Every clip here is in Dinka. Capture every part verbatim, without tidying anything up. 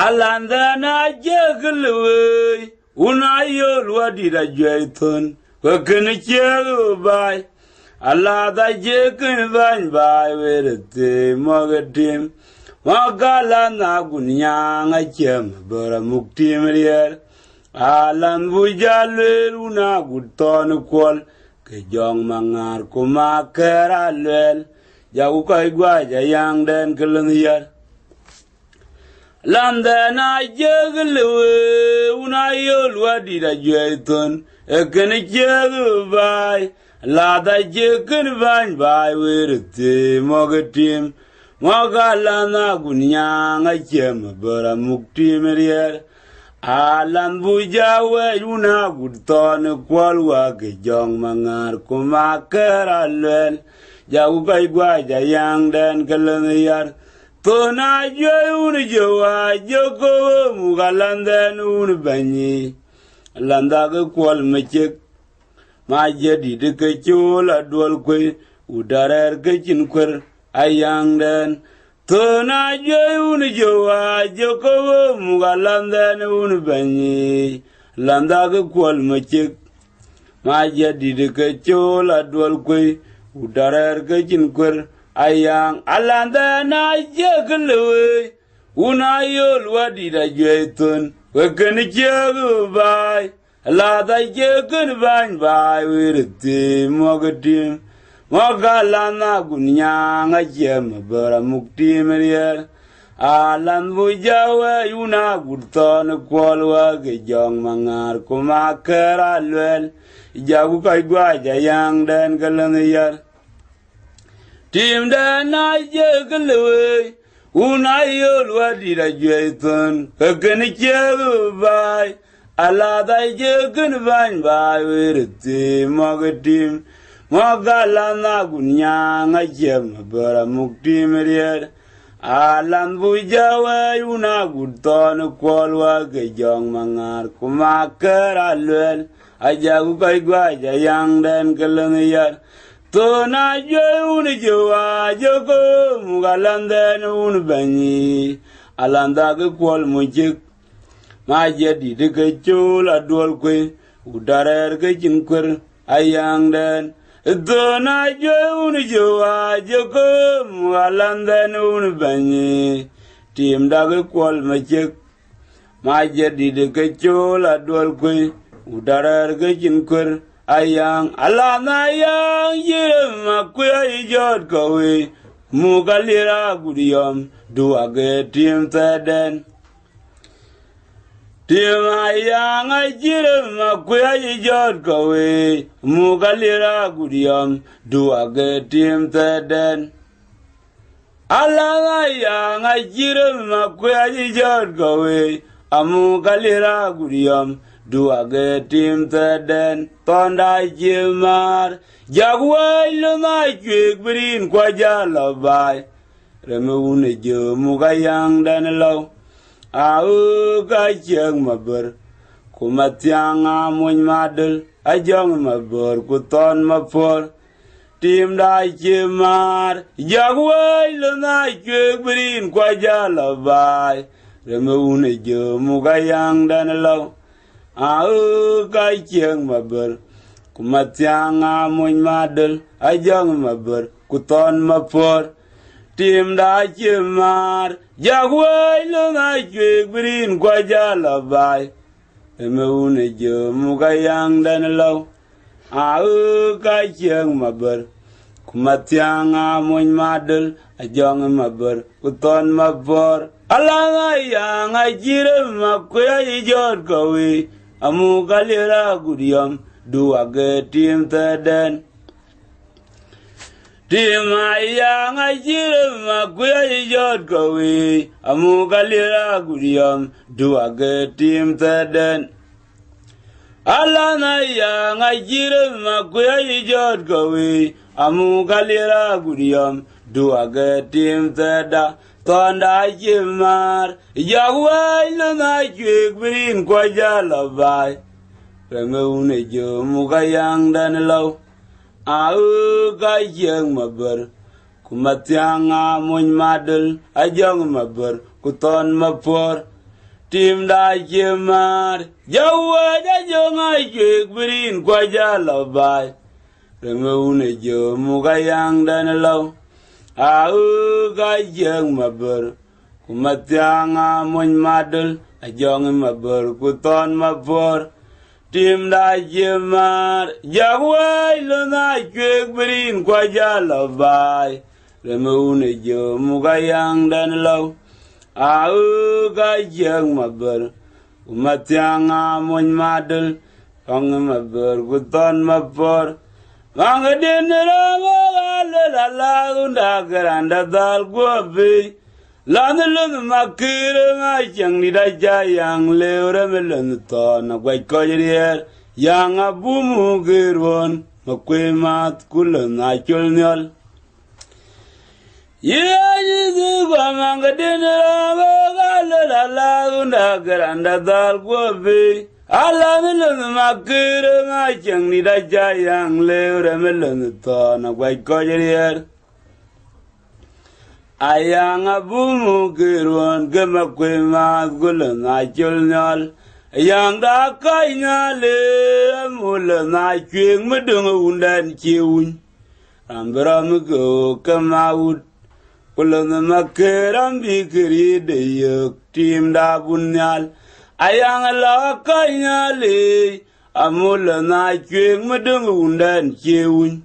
Alanhden acie kë lëu wei, wun ayol wadït ajuɛc thön, ku kënë ciëëk ë baai. Alath acie kën bäny baai wëër ë thëëi mɔ̈k ë tim. Mɔ̈k alath agun nyaaŋ acie mabär amuk tim riɛɛr. Alanth buc jal lueel wun agut thɔn ë kuɔl, ke jɔŋ maŋaar ku makɛ̈r aluɛɛl. Jaku kɔc guac ayaŋdɛn ke lënh yär. Alanhden acie kë lëu wei, wun ayol wadït ajuɛc thön, ee kënë ciëëk ë baai. Alath acie kën bäny baai wëër ë thëëi mɔ̈k ë tim. Mɔ̈k alath agun nyaaŋ acie mabär amuk tim riɛɛr. Alanth buc jal wɛɛc wun agut thɔn ë kuɔl, wak ke jɔŋ maŋaar ku makɛ̈r aluɛɛl. Jaku kɔc guac ayaŋdɛn ke lënh yär. Thön ajuɛc wun ë jö wa jö kɔ̈u ë muk alanhden wun bɛ̈ny yiic. Alanth ake kuɔl macek, ma jadït ke cool aduɔl kuei, wut arɛɛr ke cïn kuër ayaŋdɛn. Thön ajuɛc wun ë jö wa jö kɔ̈u ë muk alanhden wun bɛ̈ny yiic. Alanth ake kuɔl macek, ma jadït ke cool aduɔl kuei, wut arɛɛr ke cïn kuër ayaŋ. Alanhden acie kë lëu wei, wun ayol wadït ajuɛc thön, ku kënë ciëëk ë baai. Alath acie kën bäny baai wëër ë thëëi mɔ̈k ë tim. Mɔ̈k alath agun nyaaŋ acie mabär amuk tim riɛɛr. Alanth buc jal wɛɛc wun agut thɔn ë kuɔl, wak ke jɔŋ maŋaar ku makɛ̈r aluɛɛl. Jaku kɔc guac ayaŋdɛn ke lënh yär. Timden acie kë lëu wei, wun ayol wadït ajuɛc thön, ke kënë ciëëk ë baai. Alath acie kën bäny baai wëër ë thëëi mɔ̈k ë tim. Mɔ̈k alath agun nyaaŋ acie mabär amuk tim riɛɛr. Alanth buc jal wɛɛc wun agut thɔn ë kuɔl, wak ke jɔŋ maŋaar ku makɛ̈r aluɛɛl. Ajaku kɔc guac ayaŋdɛn ke lënh yär. Thön ajuɛc wun ë jö wa jö kɔ̈u ë muk alanhden wun bɛ̈ny yiic. Alanth ake kuɔl macek, ma jadït ke cool aduɔl kuei, wut arɛɛr ke cïn kuër ayaŋdɛn. Thön ajuɛc wun ë jö wa jö kɔ̈u ë muk alanhden wun bɛ̈ny yiic. Timda ke kuɔl macek, ma jadït ke cool aduɔl kuei, wut arɛɛr ke cïn kuër ayaŋ. Alath ayaŋ cï rem akuëc jɔt kɔ̈u wei, muk alier agut yɔm, duak ë tim thɛɛrdɛn. Tim ayaŋ acï rem akuëc jɔt kɔ̈u wei, muk alier agut yɔm, duak ë tim thɛɛrdɛn. Alath ayaŋ acï rem akuëc jɔt kɔ̈u wei, amuk alier agut yɔm, duak ë tim thɛɛrdɛn. Thɔnda cie määr, jak wɛɛc lönh acuëëk bï rin kuac jal lɔ baai. Rem ë wun ë jö muk ayaŋdɛn lɔ̈u, aɣöök aciëëk mabär, ku mathiaŋ amony madöl, ajɔŋ mabär ku thɔn mapuɔ̈r. Timda cie määr, jak wɛɛc lönh acuëëk bï rin kuac jal lɔ baai. Rem ë wun ë jö muk ayaŋdɛn lɔ̈u, aɣöök aciëëk mabär, ku mathiaŋ amony madöl, ajɔŋ mabär ku thɔn mapuɔ̈r. Timda cie määr, jak wɛɛc lönh acuëëk bï rin kuac jal lɔ baai. Rem ë wun ë jö muk ayaŋdɛn lɔ̈u, aɣöök aciëëk mabär, ku mathiaŋ amony madöl, ajɔŋ mabär ku thɔn mapuɔ̈r. Alath ayaŋ acï rem akuëc jɔt kɔ̈u wei, amuk alier agut yɔm, duak ë tim thɛɛrdɛn. Tim ayaŋ acï rem akuëc jɔt kɔ̈u wei, amuk alier agut yɔm, duak ë tim thɛɛrdɛn. Alath ayaŋ acï rem akuëc jɔt kɔ̈u wei, amuk alier agut yɔm, duak ë tim thɛɛrda. Thɔnda cie määr, jak wɛɛc lönh acuëëk bï rin kuac jal lɔ baai. Rem ë wun ë jö muk ayaŋdɛn lɔ̈u, aɣöök aciëëk mabär, ku mathiaŋ amony madöl, ajɔŋ mabär ku thɔn mapuɔ̈r. Tim da cie määr, jɔk wɛ̈ɛ̈c ajöŋ acuëëk bï rin kuac a lɔ baai. Rem ë wun ë jö muk ayaŋdɛn lɔu, aɣöök ajiëk mabör, ku mathiaŋ amony madöl, ajɔŋ ë mabör ku thɔn mapuɔ̈r. Tim da cie määr, jɔk wɛ̈ɛ̈c lönh acuëëk bï rin kuac a lɔ baai. Rem ë wun ë jö muk ayaŋdɛn lɔu, aɣöök ajiëk mabör, ku mathiaŋ amony madöl, jɔŋ ë mabör ku thɔn mapuɔ̈r. Maŋkëdiɛ̈n ë raan ɣöök aluel alaak wunda ke raan da dhal guɔ̈p bei. Lath ë lönh makër ë ŋa ciɛŋdït aca yaŋ lëu rem ë lönh thɔn aguac kɔc riɛɛr. Yaŋ abumuk ë ruɔ̈n makuëë maath ku lönh acol nhiɔl. Yï Yecu dhï guɔ maŋkëdiɛ̈n ë raan ɣöök aluel alaak wunda ke raan da dhal guɔ̈p bei. Alath ë lönh makër ë ŋa ciɛŋdït aca yaŋ lëu rem ë lönh thɔn aguac kɔc riɛɛr. Ayaŋ abumuk ë ruɔ̈n ke makuëë maath ku lönh acol nhiɔl. Ayaŋ da kɔc nhial ë amuk lönh acuëëk mëdöŋ ë wundɛn cie wuny. Raan bï rɔm ke ɣöök ke ma wut, ku lönh makër raan bï këriëëcde yök tim da bun nhial. Ayaŋ lɔ akɔc nhial ë amuk lönh acuëëk mëdöŋ ë wundɛn cie wuny.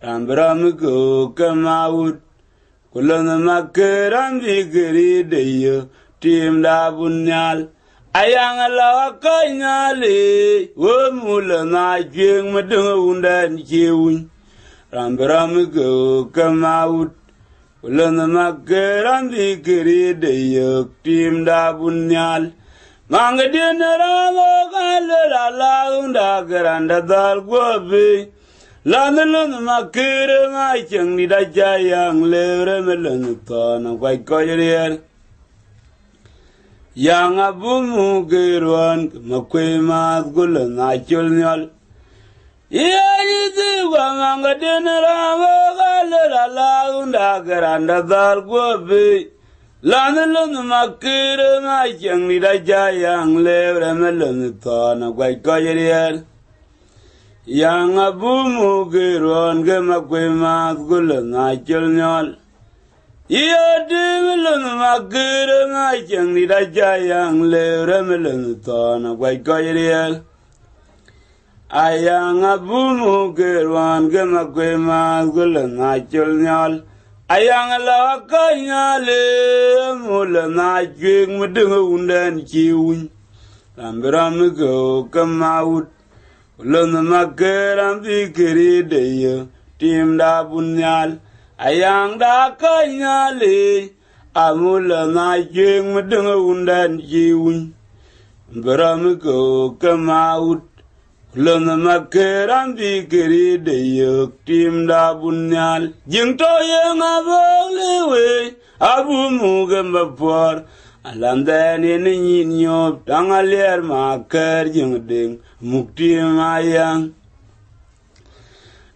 Raan bï rɔm ke ɣöök ke ma wut, ku lönh makër raan bï këriëëcde yök tim da bun nhial. Ayaŋ lɔ akɔc nhial ë, wëë muk lönh acuëëk mëdöŋ ë wundɛn cie wuny. Raan bï rɔm ke ɣöök ke ma wut, ku lönh makër raan bï këriëëcde yök tim da bun nhial. Maŋkëdiɛ̈n ë raan ɣöök aluel alaak wunda ke raan da dhal guɔ̈p bei. Lath ë lönh makër ë ŋa ciɛŋdït aca yaŋ lëu rem ë lönh thɔn aguac kɔc riɛɛr. Yaŋ abumuk ë ruɔ̈n ke makuëë maath ku lönh acol nhiɔl. Yï Yecu dhï guɔ maŋkëdiɛ̈n ë raan ɣöök aluel alaak wunda ke raan da dhal guɔ̈p bei. Lath ë lönh makër ë ŋa ciɛŋdït aca yaŋ lëu rem ë lönh thɔn aguac kɔc riɛɛr. Yaŋ abumuk ë ruɔ̈n ke makuëë maath ku lönh acol nhiɔl. Yï tim ë lönh makër ë ŋa ciɛŋdït aca yaŋ lëu rem ë lönh thɔn aguac kɔc riɛɛr. Ayaŋ abumuk ë ruɔ̈n ke makuëë maath ku lönh acol nhiɔl. Ayaŋ lɔ akɔc nhial ë amuk lönh acuëëk mëdöŋ ë wundɛn cie wuny. Raan bï rɔm ke ɣöök ke ma wut, ku lönh makër raan bï këriëëcde yök tim da bun nhial. Ayaŋ da kɔc nhial ë amuk lönh acuëëk mëdöŋ ë wundɛn cie wuny. Bï rɔm ke ɣöök ke ma wut, ku lönh makër raan bï këriëëcde yök tim da bun nhial. Jiëŋ tɔ̈ ye ŋa bɔ̈k lëu wei, abumuk ë mapuɔ̈r. Alanhdɛn yen ë nyin nyop taŋ aliɛɛr makër Jiëŋ Deŋ muk tim ayaŋ.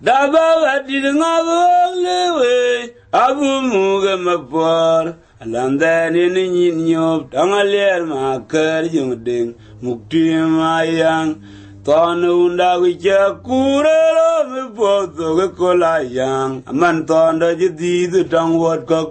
Da baba dït ŋa bɔ̈k lëu wei, abumuk ë mapuɔ̈r. Alanhdɛn yen ë nyin nyop taŋ aliɛɛr makër Jiëŋ Deŋ muk tim ayaŋ. Thɔn ë wunda ku cä kuur ë rɔ̈m ë puɔ̈u thok ë köl ayaŋ. Aman thɔn dɔc ë dhiith ë taŋ wuɔt kɔ̈k,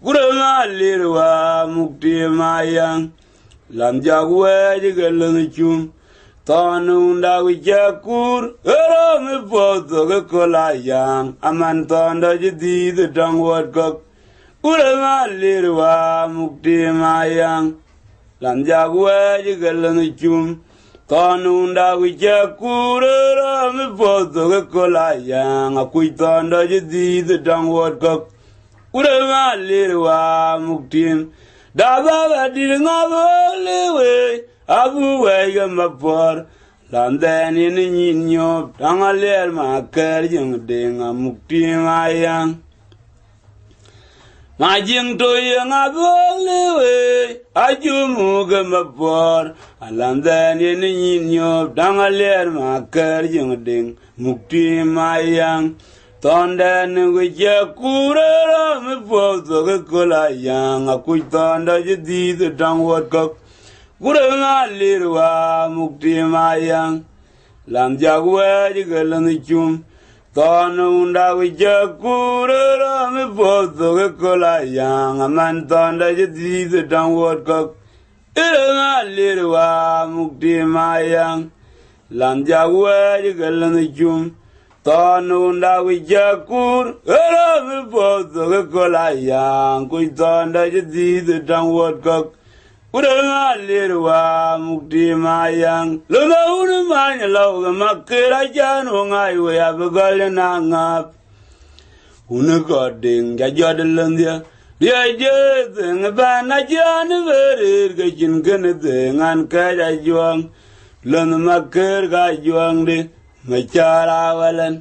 ku rem alir wa muk tim ayaŋ. Lam jɔk wɛɛc ke lönh cum. Thɔn unda ku cä kuur, ë rɔ̈m ë puɔ̈u thok ë köl ayaŋ. Aman thɔn dɔc ë dhiith ë tɔŋ wuɔt kɔ̈k, ku rem alir wa muk tim ayaŋ. Lam jɔk wɛɛc ke lönh cum. Thɔn unda ku cä kuur, ë rɔ̈m ë puɔ̈u thok ë köl ayaŋ. Akuc thɔn dɔc ë dhiith ë tɔŋ wuɔt kɔ̈k, ku rem alir wa muk tim. Da baba dït ŋa bɔ̈k lëu wei, abï wɛɛc ke mapuɔ̈r. Lam dhɛn yen ë nyin nyop taŋ aliɛɛr makër Jiëŋ Deŋ amuk tim ayaŋ. Ma Jiëŋ tɔ̈ ye ŋa bɔ̈k lëu wei, acï muk ke mapuɔ̈r. Alam dhɛn yen ë nyin nyop taŋ aliɛɛr makër Jiëŋ Deŋ muk tim ayaŋ. Thɔndɛn ku cä kuur ë rɔ̈m ë puɔ̈u thok ë köl ayaŋ. Akuc thɔn dɔc ë dhiith ë tɔŋ wuɔt kɔ̈k, Kurë ŋa lir wa muk tim ayaŋ. Lam jak wɛɛc ke lënh cum. Thɔn wunda wic cä kurë rɔm ë puɔth thok ë köl ayaŋ. Aman thɔn dä cï dhiith ë täŋ wuɔt kɔ̈k. Ërë ŋa lir wa muk tim ayaŋ. Lam jak wɛɛc ke lënh cum. Thɔn wunda wic cä kur ë rɔm ë puɔth thok ë köl ayaŋ. Kuc thɔn dä cï dhiith ë täŋ wuɔt kɔ̈k. Ku rëŋ alir wa muk tim ayaŋ. Lëŋ awun many lɔu ke mak kër acan wä ŋac wei abï gɔl ë na ŋaap. Wun ë kɔt diŋ ca jɔt ë lëndhië. Riɛc jëë dhëŋ ë bɛ̈n acan ë bë rëër ke cïn kën ë dhëŋ an kɛc ajuɔŋ. Lënh mak kër ka juɔŋdï. Macar awɛlɛn.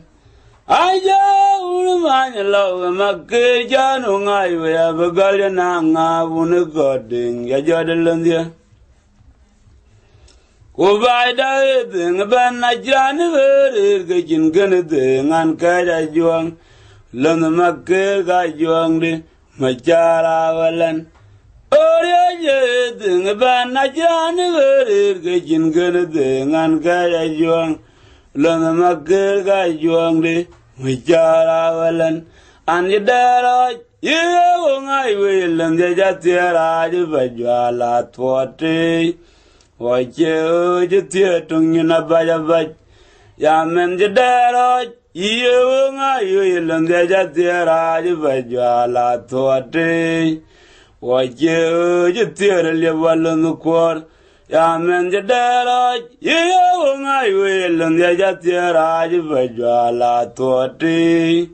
Aja wun many lɔu ë mak kër can wä ŋac wei abï gɔl ë na ŋaap wun ë kɔt diŋ ca jɔt ë lëndhië. Ku baai da ë dhëŋ ëbɛ̈n acan ë bë rëër ke cïn kën ë dhëŋ an kɛc ajuɔŋ. Lënh ë mak kër ka juɔŋdï. Macar awɛlɛn. Ɣööriëc ë dhëŋ ëbɛ̈n acan ë bë rëër ke cïn kën ë dhëŋ an kɛc ajuɔŋ. Lënh ë mak kër ka juɔŋdï. Macar awɛlɛn. An cï dɛɛr rɔɔc yï ye wä ŋac wei lëndhië ca thiëër rac ë bä jual a thuɔɔt tëëi. Wä cie ɣöö cï thiëër töŋ nyin abac abac. Ya mɛnh cï dɛɛr rɔɔc yï ye wä ŋac wei lëndhië ca thiëër rac ë bä jual a thuɔɔt tëëi. Wä cie ɣöö cï thiëër liep wä lënh kuɔɔr. Ya mɛnh cï dɛɛr rɔɔc yï ye wä ŋac wei lëndhië ca thiëër rac ë bä jual a thuɔɔt tëëi.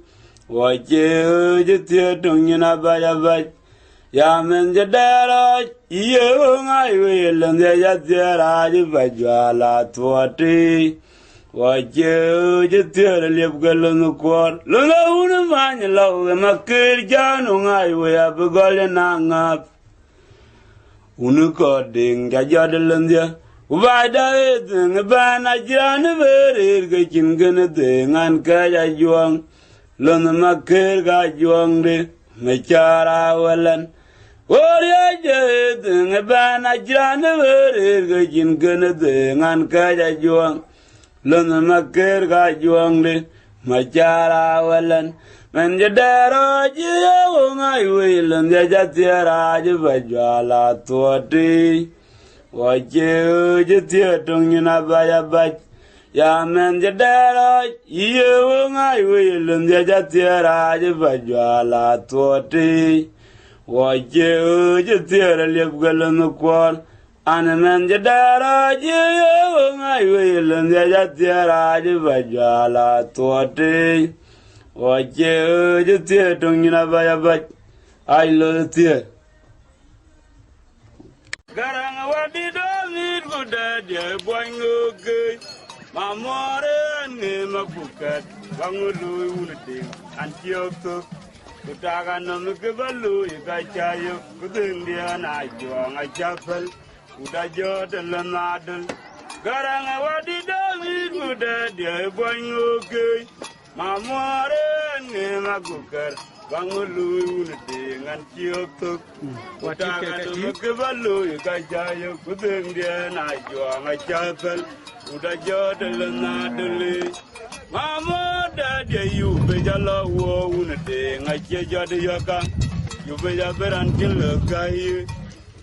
Wä cie ɣöö cï thiëër töŋ nyin abac abac. Ya mɛnh cï dɛɛr rɔɔc yï ye wä ŋac wei lëndhië ca thiëër rac ë bä jual a thuɔɔt tëëi. Wä cie ɣöö cï thiëër liep ke lënh kuɔɔr. Lënh awun many lɔu ke mak kër can wä ŋac wei abï gɔl ë na ŋaap. Wun ë kɔt diŋ ca jɔt ë lëndhië. Ku baai da ë dhëŋ ëbɛ̈n acan ë bë rëër ke cïn kën ë dhëŋ an kɛc ajuɔŋ. Lënh ë mak kër ka juɔŋdï. Macar awɛlɛn. Ɣööriëc ë dhëŋ ëbɛ̈n acan ë bë rëër ke cïn kën ë dhëŋ an kɛc ajuɔŋ. Lënh ë mak kër ka juɔŋdï. Macar awɛlɛn. Mɛnh cï dɛɛr rɔɔc yï ye wä ŋac wei lëndhië ca thiëër rac ë bä jual a thuɔɔt tëëi. Wä cie ɣöö cï thiëër töŋ nyin abac abac. Ya mɛnh cï dɛɛr rɔɔc yï ye wä ŋac wei lëndhië ca thiëër rac ë bä jual a thuɔɔt tëëi. Wä cie ɣöö cï thiëër liep ke lënh kuɔɔr. An mɛnh cï dɛɛr rɔɔc yï ye wä ŋac wei lëndhië ca thiëër rac ë bä jual a thuɔɔt tëëi. Wä cie ɣöö cï thiëër töŋ nyin abac abac. Ai lɔ thiëër. Garaŋ wadït dɔɔŋ ŋic ku dɛ̈t ye buɔny ŋöökë. Mamuɔɔr ë ɣän ŋë makukɛt, waŋ ë looi wun ë deŋ an ciɔɔk thök. Ku tak anɔm kë bä looi ka ca yök, ku dhëŋdiɛn aa juɔɔŋ acä päl, ku da jɔt ë lë nadöl. Garaŋ wadït dɔɔŋ ŋic ku dɛ̈t ye buɔny ŋöökë. Mamuɔɔr ë ɣän ŋë makukɛt, waŋ ë looi wun ë deŋ an ciɔɔk thök. Ku tak anɔm kë bä looi ka ca yök, ku dhëŋdiɛn aa juɔɔŋ acä päl, ku da jɔt ë lë nadöl. Mamuɔɔr dɛ̈t ye yup ë jɔ lɔ wuɔɔk wun ë deŋ acie jɔt yɔ̈kkä, yup ë jɔ bï raan cïn lëk gäi yï.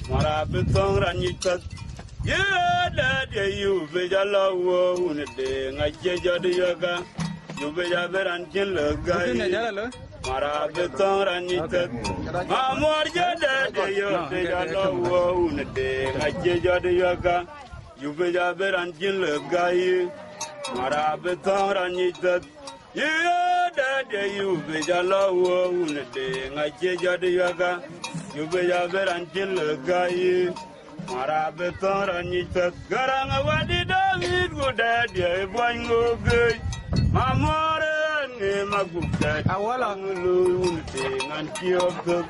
Mara bï thɔ̈ŋ raan nyic päth. Ye dɛ̈t ye yup ë jɔ lɔ wuɔɔk wun ë deŋ acie jɔt yɔ̈kkä, yup ë jɔ bï raan cïn lëk gäi. Mara bï thɔ̈ŋ raan nyic päth. Mamuɔɔr jɔ dɛ̈t ye yɔ̈t ë jɔ lɔ wuɔɔk wun ë deŋ acie jɔt yɔ̈kkä, yup ë jɔ bï raan cïn lëk gäi. Mara bï thɔ̈ŋ raan nyic päth. Yï dɛ̈t ye yup ë jɔ lɔ wuɔɔk wun ë deŋ acie jɔt yɔ̈kkä, yup ë jɔ bï raan cïn lëk gäi yï. Mara bï thɔ̈ŋ raan nyic päth. Garaŋ wadït dɔɔŋ ŋic ku dɛ̈t ye buɔny ŋöökë. Mamuɔɔr ë ɣän ŋë makukɛt, awala ŋö looi wun ë deŋ an ciɔɔk thök.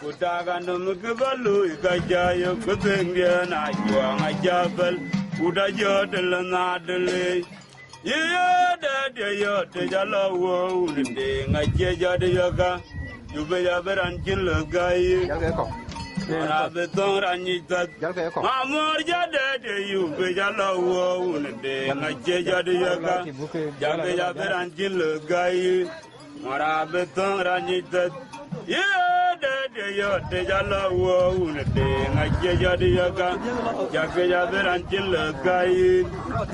Ku tak anɔm kë bä looi ka ca yök, ku dhëŋdiɛn aa juɔɔŋ acä päl, ku da jɔt ë lë nadöl. Yï ye dɛ̈t ye yɔ̈t ë jɔ lɔ wuɔɔk wun ë deŋ acie jɔt yɔ̈kkä, yup ë jɔ bï raan cïn lëk gäi yï. Mɔ̈r abï thöŋ raan nyic thäth. Jal ke ye kɔ̈k. Ma muɔ̈r jadɛ̈t ye yup, bï jal lɔ wuɔ̈u wun de, ŋac cie jɔt yäkä. Jal ke jal bï raan cïn lëk gäi. Mɔ̈r abï thöŋ raan nyic thäth. Ye dɛ̈t ye yɔt, të jal lɔ wuɔ̈u wun de, ŋac cie jɔt yäkä. Jal ke jal bï raan cïn lëk gäi.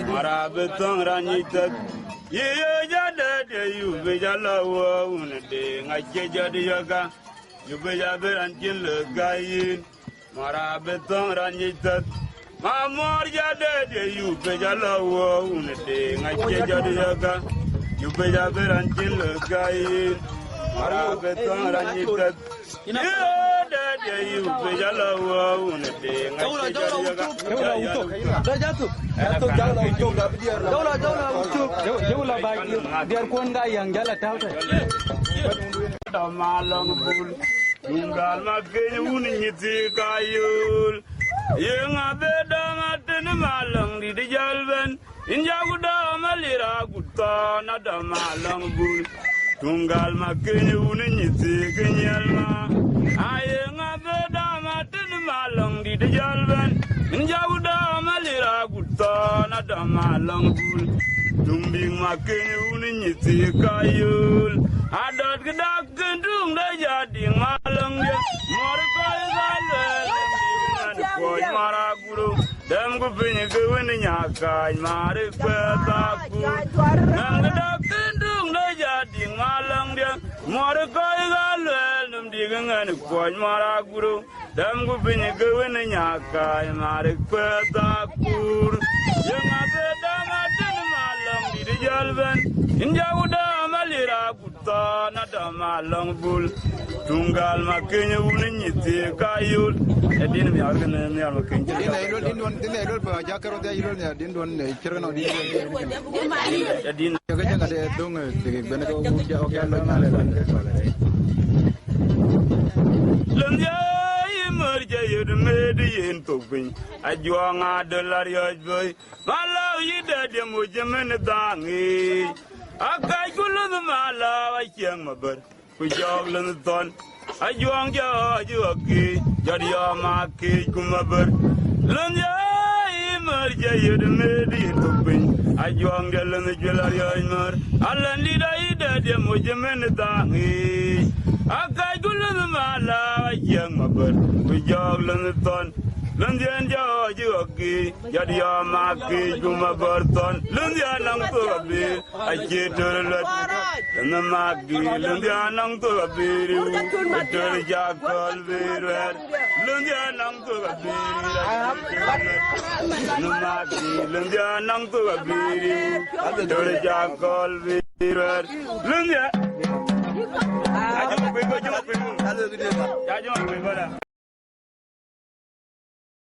Mɔ̈r abï thöŋ raan nyic thäth. Ye jadɛ̈t ye yup, bï jal lɔ wuɔ̈u wun de, ŋac cie jɔt yäkä. Yup bï jal bï raan cïn lëk gäi. Mɔ̈r abï thöŋ raan nyic thäth. Ma muɔ̈r jadɛ̈t ye yup bï jal lɔ wuɔ̈u wun de, ŋac cie jɔt yäkä. Yup bï jal bï raan cïn lëk gäi. Mɔ̈r abï thöŋ raan nyic thäth. Ye dɛ̈t ye yup bï jal lɔ wuɔ̈u wun de, ŋac cie jɔt yäkä. Jɔl la, jɔl la, ucuk. Jɔl la ba diɛɛr kuɔn ka yäŋ jal a täu tɛ̈. Dɔm alɔŋ bul. Tuŋ gal ma keny wun nyithi ka yöl. Yeŋa bï dɔm atën ma lɔŋ dït jal bɛ̈n. Yïn jaku dɔm alir agut thɔn adɔm alɔŋ bul. Tuŋ gal ma keny wun nyithi ke nyiɛl ma. Ayeŋa bï dɔm atën ma lɔŋ dït jal bɛ̈n. Yïn jaku dɔm alir agut thɔn adɔm alɔŋ bul. Tuŋ dïŋ ma keny wun nyithi ka yöl. Adɔt kë dak kën tuŋ de jɔt dïŋ ma lɔŋ diɛ̈. Mɔ̈r kɔc ka luɛɛl, ŋän kuɔc mɔ̈r aguru. Dɛmku piny ke wën nyakac mari kuɛth aku. Ŋän kë dak kën tuŋ de jɔt dïŋ ma lɔŋ diɛ̈. Mɔ̈r kɔc ka luɛɛl, nöm dïk ŋän kuɔc mɔ̈r aguru. Dɛmku piny ke wën nyakac mari kuɛth akur. Yeŋa bï dɔm atën ma lɔŋ dït jal bɛ̈n. Yïn jaku dɔm alir agut thɔn adɔm alɔŋ bul. Tuŋ gal ma keny wun nyithi ka yöl. Ë din miaar kënë miaar ma keny. Din ë yöl, din duɔn, din ë yöl ba jak kërɔ dhia yöl nia, din duɔn ë cïr kënë din duɔn. Ë din. Ke jaka de döŋ, eh, ke ben ke wun ja, ok, ya lɔ na le. Lëndhiɛ yï mär jɛ yöt mëëdë yen thok piny. Ajuɔŋ adöl ariɔ̈c böi. Ma lɔu yï dɛ̈t ye moc ëmën dhaŋ yiic. Akac ku lënh ma lɔu aciɛŋ ma bär. Ku jɔɔk lënh thɔn. Ajuɔŋ jɔɔc ɣɔ̈k yiic. Jɔt yɔm akiic ku ma bär. Lëndhiɛ yï mär jɛ yöt mëëdë yï thok piny. Ajuɔŋ de lënh juël ariɔ̈c mär. Alɛn dït ayï dɛ̈t ye moc ëmën dhaŋ yiic. Akac ku lënh ma lɔu aciɛŋ ma bär. Ku jɔɔk lënh thɔn. Lëndhiɛn jɔɔc ɣɔ̈k yiic. Jɔt yɔm akiic ku ma bär thɔn. Lëndhiɛn nɔŋ thok abï. Acie tör luɛt. Lënh mak dï, lëndhiɛn nɔŋ thok abï riu. Tör jak kɔl bï ruɛɛr. Lëndhiɛn nɔŋ thok abï riu. Lënh mak dï, lëndhiɛn nɔŋ thok abï riu. Tör jak kɔl bï ruɛɛr. Lëndhiɛn. Ajɔŋ piny, ajɔŋ piny. Ajɔŋ piny, bala.